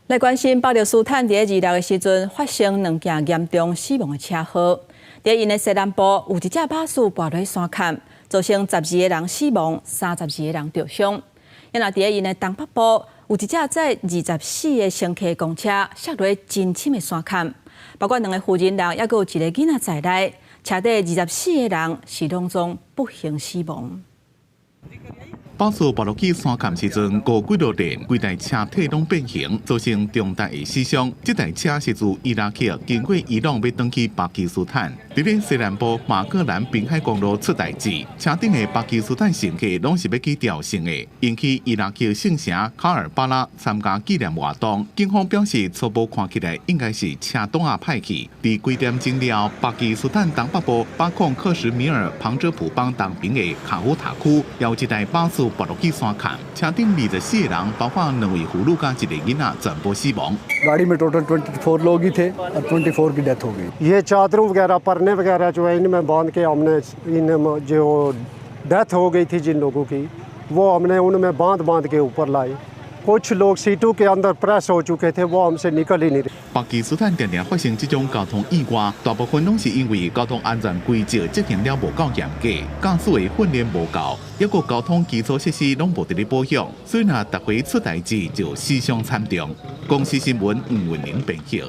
來關心巴勒斯坦佇二六的時陣發生兩件嚴重死亡的車禍。佇𪜶的西南部有一隻巴士跋落山崁，造成十二个人死亡，32個人著傷。啊若佇𪜶的東北部有一隻載24個乘客公車摔落真深的山崁，包括兩个婦人人，猶閣有一个囡仔在內，車底24個人是攏總不幸死亡。巴士跋落去山崁時陣，五幾落電，規台車體攏變形，造成重大的死傷。這台車是自伊拉克經過伊朗欲轉去巴基斯坦，佇咧西南部馬克蘭濱海公路出代誌，車頂的巴基斯坦乘客攏是欲去朝聖的，𪜶去伊拉克聖城卡爾巴拉參加紀念活動。警方表示，初步看起來應該是車擋仔歹去。佇幾點鐘了，巴基斯坦東北部巴控克什米爾旁遮普邦東邊的卡烏塔區，有一台巴士跋落去山崁，車頂24個人，包括兩位婦女佮一個囡仔，全部死亡。 गाड़ी में टोटल 24 लोग ही थे और 24 की डेथ हो गई। ये चादरों वगैरह, परने वगैरह जो है, इनमें बांध के हमने इन जो डेथ हो गई थी जिन लोगों की, वो हमने उनमें बांध बांध के ऊपर लाई। कुछ लोग सीटों के अंदर प्रेस हो चुके थे, वो हमसे निकल ही नहीं रहे। 巴基斯坦定定發生這種交通意外，大部分攏是因為交通安全規則執行了無夠嚴格，駕駛的訓練無夠，抑閣交通基礎設施攏無佇咧保養，所以若逐回出代誌就死傷慘重。公視新聞吳文玲編譯。